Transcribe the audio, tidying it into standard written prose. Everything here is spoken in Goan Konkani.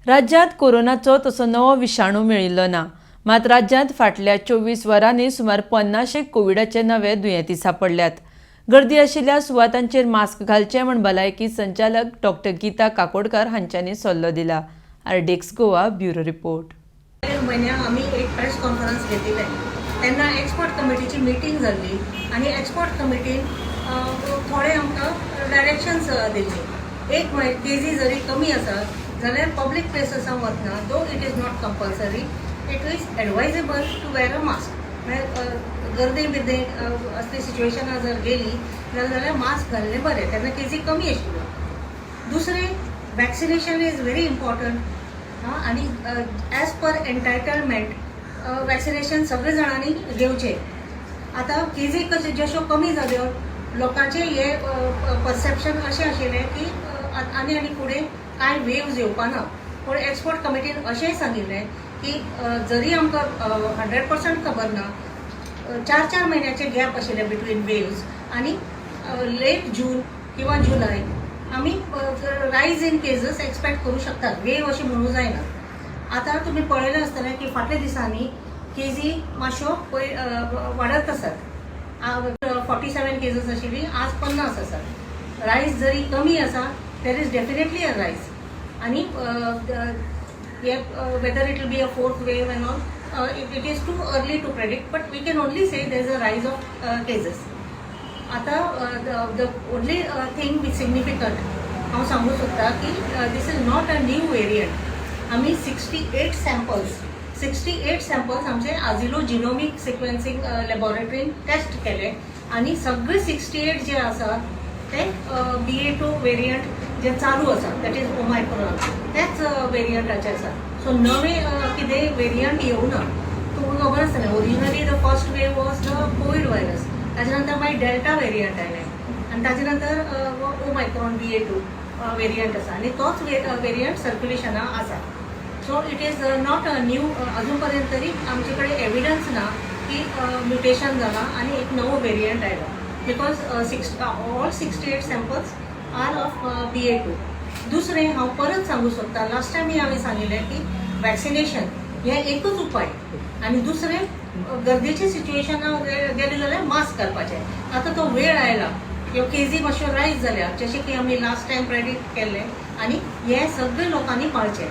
राज्यांत कोरोनाचो तसो नवो विशाणू मेळिल्लो ना. मात राज्यांत फाटल्या 24 वरांनी सुमार 50 एक कोविडाचे नवे दुयेंती सापडल्यात. गर्दी आशिल्ल्या सुवातांचेर मास्क घालचे म्हूण भलायकी संचालक डॉक्टर गीता काकोडकार हांच्यांनी सल्लो दिला. RDX Goa, bureau report. एक म्हयन्याक आमी एक प्रेस कॉन्फरन्स घेतिल्लें तेन्ना एक्सपर्ट कमिटीची मिटींग जाल्ली आनी एक्सपर्ट कमिटीन थोडे आमकां डायरेक्शन्स दिल्ली. एक म्हळ्यार केजी जरी कमी आसात जाल्यार पब्लीक प्लेसीसां वतना, though it is not compulsory, it is advisable to wear a mask. म्हळ्यार गर्दे बिर्दे असली सिच्युएशनां जर गेली जाल्यार मास्क घाल्लें बरें. तेन्ना केजी कमी आशिल्ल्यो. दुसरें, vaccination is very important. हां, आनी एज पर एन्टायटलमेंट वॅक्सिनेशन सगळे जाणांनी घेवचें. आतां केजी कशे जश्यो कमी जाल्यो, लोकांचें हे परसेप्शन अशें आशिल्लें की आनी आनी फुडें कांय वेव्ज येवपा ना. पूण एक्सपर्ट कमिटीन अशेंय सांगिल्लें की जरी आमकां 100% खबर ना, 4-4 म्हयन्याचे गॅप आशिल्ले बिटवीन वेव्ज आनी लेट जून किंवा जुलय आमी रायज इन केजीस एक्सपेक्ट करूं शकतात. वेव अशें म्हणूं जायना. आतां तुमी पळयलें आसतलें की फाटल्या दिसांनी केजी मातश्यो पय वाडत आसात. 47 केजीस आशिल्ली, आज 50 आसात. रायज जरी कमी आसा, there is definitely a rise. आनी हे whether it will be a fourth wave and all, it is too early to predict, but we can only say there is a rise of cases. आता the only thing with significant हांव सांगूंक सोदता की this is not a new variant. आमी 68 samples, 68 samples आमचे आजिलो जिनोमीक सिक्वेन्सिंग लॅबोरेटरीन टेस्ट केले आनी सगळे 68 जे आसा ते बीए 2 वेरियंट जे चालू आसा, that is Omicron, त्याच वेरियंटाचे आसा. सो नवे कितें वेरियंट येवना. तुमकां खबर आसतलें, originally the first wave was the Covid virus. ताजे नंतर मागीर डेल्टा वेरियंट आयलें आनी ताजे नंतर ओमायक्रॉन बीए 2 वेरियंट आसा आनी तोच वेरियंट सर्क्युलेशना आसा. So it is not a new. अजून पर्यंत तरी आमचे कडेन एविडन्स ना की म्युटेशन जाला आनी एक नवो वेरियंट आयला, because six all 68 samples are of BA2. दुसरें हांव परत सांगू सोदता, लास्ट टायमय हांवें सांगिल्लें की वॅक्सिनेशन हें एकूच उपाय आनी दुसरें गर्देच्या सिच्युएशना गेले जाल्यार मास्क घालपाचें. आतां तो वेळ आयला, ह्यो केजी मातश्यो रायज जाल्या, जशें की आमी लास्ट टायम प्रेडिक्ट केल्लें आनी हें सगळे लोकांनी पाळचें.